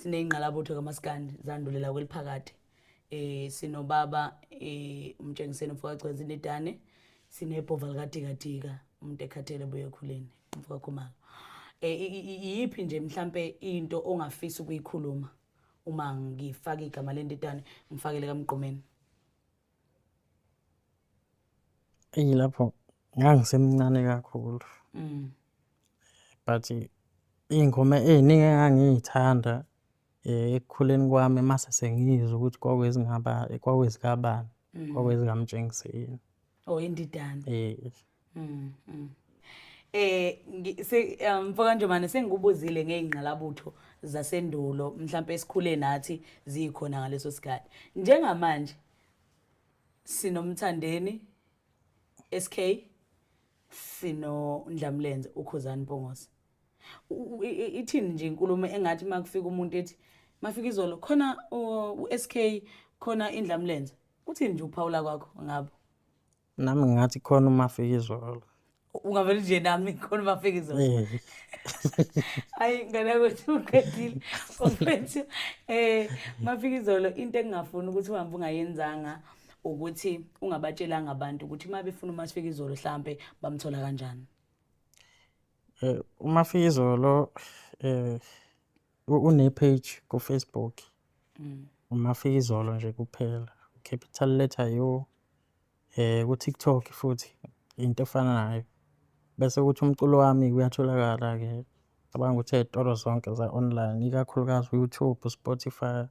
Sineyingqalabutho kamaskandi zandulela kweliphakade. Sinobaba umtshengiseni umfoka Gcwenzi Ndidane, sinebhova likaDikadika umuntu ekhathele buye ekhuleni umfoka Khumalo. Iyiphi nje mhlambe into ongafisa ukuyikhuluma uma ngifaka igama lendidane ngifakele kaMgqumeni? Eyi lapho ngangisemncane kakhulu. But iy'ngoma ey'ningi engangiy'thanda ekukhuleni kwami mase sengizwa ukuthi kwakwezingaba kwakwezikabani, kwakwezikamtshengiseni. Oh, indidane. Eh. Mfoka Njomane, sengikubuzile ngey'ngqalabutho zasendulo mhlampe esikhule nathi zikhona ngaleso sikhathi. Njengamanje sinomthandeni SK, sino Ndlamlenze uKhuzani Mpungose. Ithini nje inkulumo engathi makufika umuntu ethi mafika izolo khona u-SK khona Indlamlenze, uthini nje ukuphawula kwakho ngabo? Nami ngingathi khona umafika izolo. Ungavele nje nami khona umafika izolo. Eh. Hayi ngane kwethu uqedile. Mfethu mafika izolo into engingafuni ukuthi uhambe ungayenzanga ukuthi ungabatshelanga abantu ukuthi uma befuna umafika izolo mhlambe bamthola kanjani. Umafika izolo une page ku Facebook. Umafika izolo nje kuphela. Capital letter U. Ku TikTok futhi into efana nayo. Bese kuthi umculo wami uyatholakala ke. Cabanga ukuthi ey'tolo zonke za online ikakhulukazi u-YouTube, Spotify.